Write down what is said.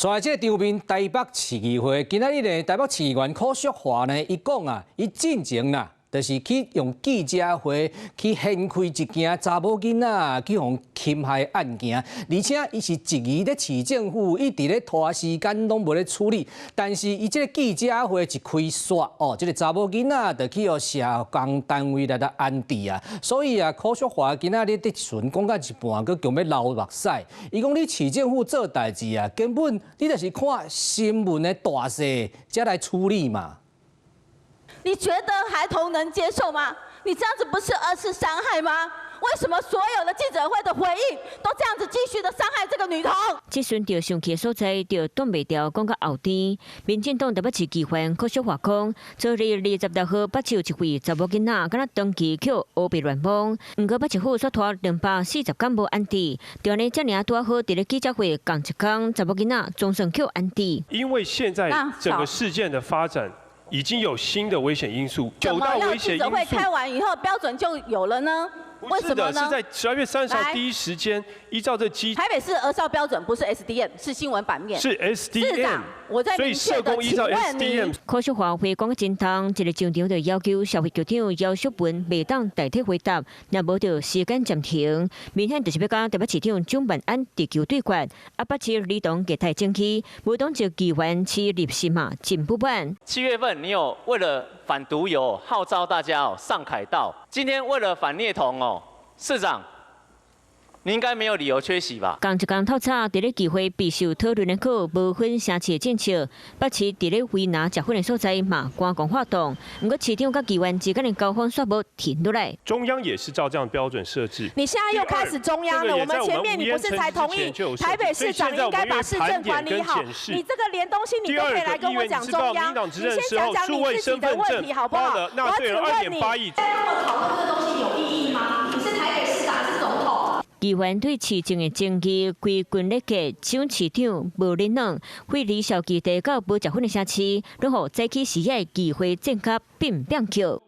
所以這個場面，台北市議會今仔日呢，台北市議員柯淑華呢，伊講啊，伊進前啦，就是去用記者會去掀開一件查某囡仔去予侵害案件，而且伊是質疑咧市政府一直咧拖時間攏無咧處理，但是伊這個記者會一開煞哦，這個查某囡仔就去予社工單位來來安置啊，所以啊，柯淑華今仔日佇陣講到一半，閣強欲流目屎。伊講你市政府做代誌啊，根本你就是看新聞的大細才來處理嘛。你覺得孩童能接受嗎？你這樣子不是二次傷害嗎？為什麼所有的記者會的回應都這樣子繼續的傷害這個女童？這順著生氣的所在，就擋袂牢，講到後天，民進黨台北市議員柯淑華講，昨日26號北市有一位查某囡仔，敢若長期予烏白亂摸，毋過北市府煞拖240天無安置，就按呢遮爾仔拄好佇咧記者會仝一工，查某囡仔總算予安置。因為現在整個事件的發展，已經有新的危險因素，九大危險因素。記者會開完以後，標準就有了呢？為什麼呢？是在12月30號第一時間，依照這機。台北市兒少標準不是 SDM，是新聞版面。是 SDM。市長，我在所以社工依照 SDM。柯淑華話講真重，一個場場就要求社會局長姚淑文袂當代替回答，若無就時間暫停。明顯就是欲佮台北市長蔣萬安直球對決。啊，北市兒童業態爭議，無黨籍議員施立信嘛，真不滿。7月份你有為了反毒油號召大家哦上凱道，今天為了反虐童哦，市長，你應該沒有理由缺席吧？仝一工透早，佇咧議會備受討論的閣無分城市的政策，北市佇咧為拿食薰的所在嘛，關公發動。毋過市長佮議員之間的交鋒煞無停落來。中央也是照這樣標準設置。你現在又開始中央了，我們前面你不是才同意台北市長應該把市政管理好？你這個連東西你都可以來跟我講中央，你先講講你自己的問題好不好？我只問你，在那麼討論這個東西有意義嗎？你是台北市長還是總統？議員對市政的爭議規群咧結，蔣市長無忍讓，廢離小基地到無食薰的城市，攏予早起時的議會戰甲變變叫。